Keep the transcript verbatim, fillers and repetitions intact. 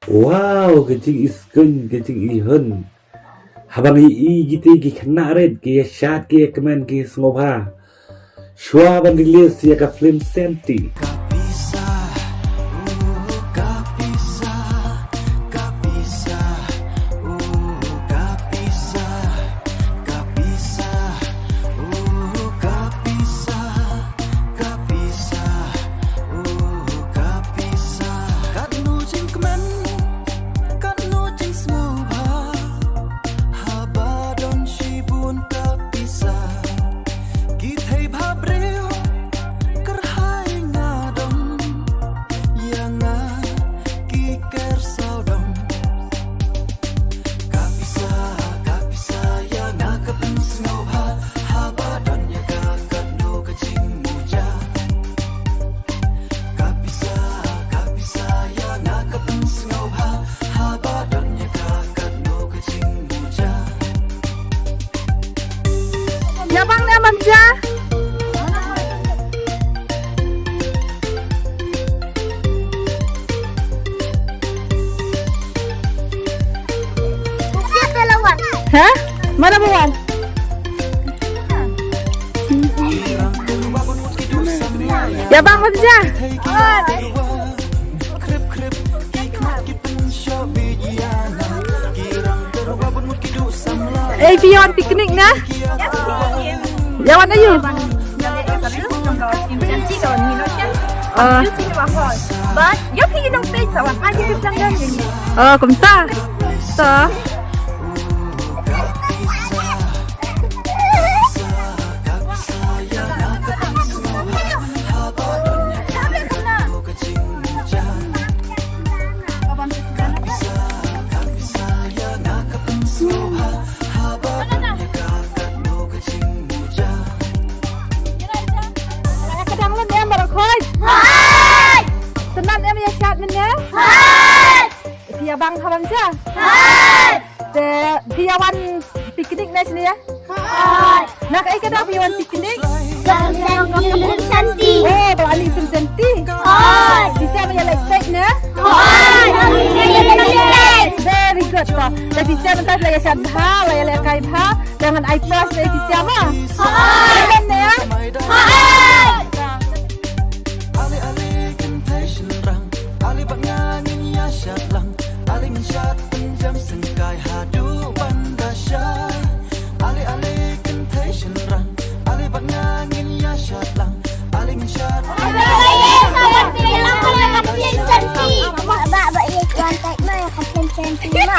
Wow, ka jingïaseng, ka jingïahun. Haba ngi i kite ki khynnah rit ki ïashad ki ïakmen ki sngewbha. Shuwa ban release ïa ka film Senti. Haba don shibun ka pisa, ki thei bha briew, kyrhai nga dong, ïa nga ki ker sawdong. Ka pisa, ka pisa, ïa nga ka pynsngewbha, haba don ïa ka katno ka jingmuja. Ka pisa, ka pisa, ïa nga ka pynsngewbha, haba don ïa ka katno ka jingmuja. Ïa bang ne mam ja. Ha? Mana bawan? Ïa bang mam ja. Ei, phi ïa wan picnic na? Ïa wan aïu? Ah. Oh, kumta. To. Ka dang leh em baroh khoit? Hooid! Tang em ïa shad mynne? Hooid! Phi ïa bang ha bang sha? Hooid! Te phi ïa wan picnic ne shane ïa? Hooid! Na kaei ka daw phi ïa wan picnic? Ka Senti, Senti. Oh, ba la leit Senti. Hooid! Phi shem ïa leit peit ne? Hooid! Very good. To, te phi shem mynta la ïa shad bha, la ïa lehkai bha. Te ngan ai prize ne phi shem ma? Hooid! Shem ne? Hooid! Ale ale kynthei shynrang, ale bad nga ngin ïa shad lang. Ale ngin shad pynjam syngkai haduh ban da shai. Ale ale kynthei shynrang, ale bad nga ngin ïa shad lang. Ale ngin shad. Ba ba ye kwan tai ma ïa ka pynjam syngkai ma.